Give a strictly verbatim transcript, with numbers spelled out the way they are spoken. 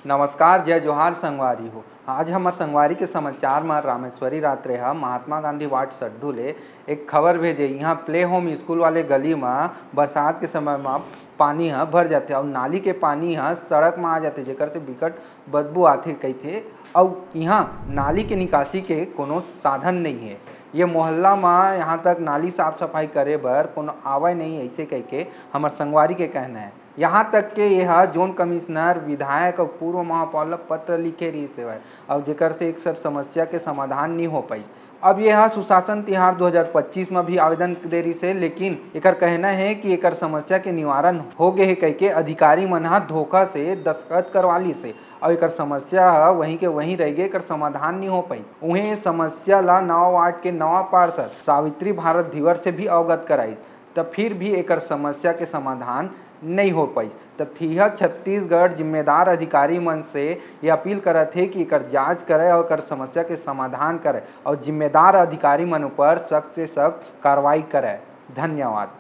नमस्कार, जय जोहार संगवारी हो। आज हमर संगवारी के समाचार म रामेश्वरी रात्रे ह महात्मा गांधी वार्ड सड्डू ले एक खबर भेजे। इहाँ प्ले होम स्कूल वाले गली म बरसात के समय म पानी ह भर जाथे अउ नाली के पानी ह सड़क म आ जाथे, जेकर से बिकट बदबू आथे कहिथे। अउ इहाँ नाली के निकासी के कोनो साधन नइ हे। ये मोहल्ला म यहाँ तक नाली साफ सफाई करे बर कोनो आवय नइ, ऐसे कहिके हमर संगवारी के कहना है। यहाँ तक के यह जोन कमिश्नर, विधायक अउ पूर्व महापौर ल पत्र लिखे रहिस हेवय, अउ जेकर से एकर समस्या के समाधान नइ हो पाइस। अब यह सुशासन तिहार दो हज़ार पच्चीस म भी आवेदन दे रहिस हे, लेकिन एकर कहना हे कि एकर समस्या के निवारण हो गे हे कहिके अधिकारी मन ह धोखा से दस्तखत करवा लिस हे, अउ एकर समस्या ह वहीं के वहीं रह गे, एकर समाधान नइ हो पाइस। उहें, ये समस्या ला नवा वार्ड के नवा पार्षद सावित्री भारत धीवर से भी अवगत कराइस, त फिर भी एकर समस्या के समाधान नइ हो पाइस। त थिहा छत्तीसगढ़ जिम्मेदार अधिकारी मन से ये अपील करत हे कि एकर जांच करे अउ एकर समस्या के समाधान करे अउ जिम्मेदार अधिकारी मन ऊपर सख्त से सख्त कार्रवाई करे। धन्यवाद।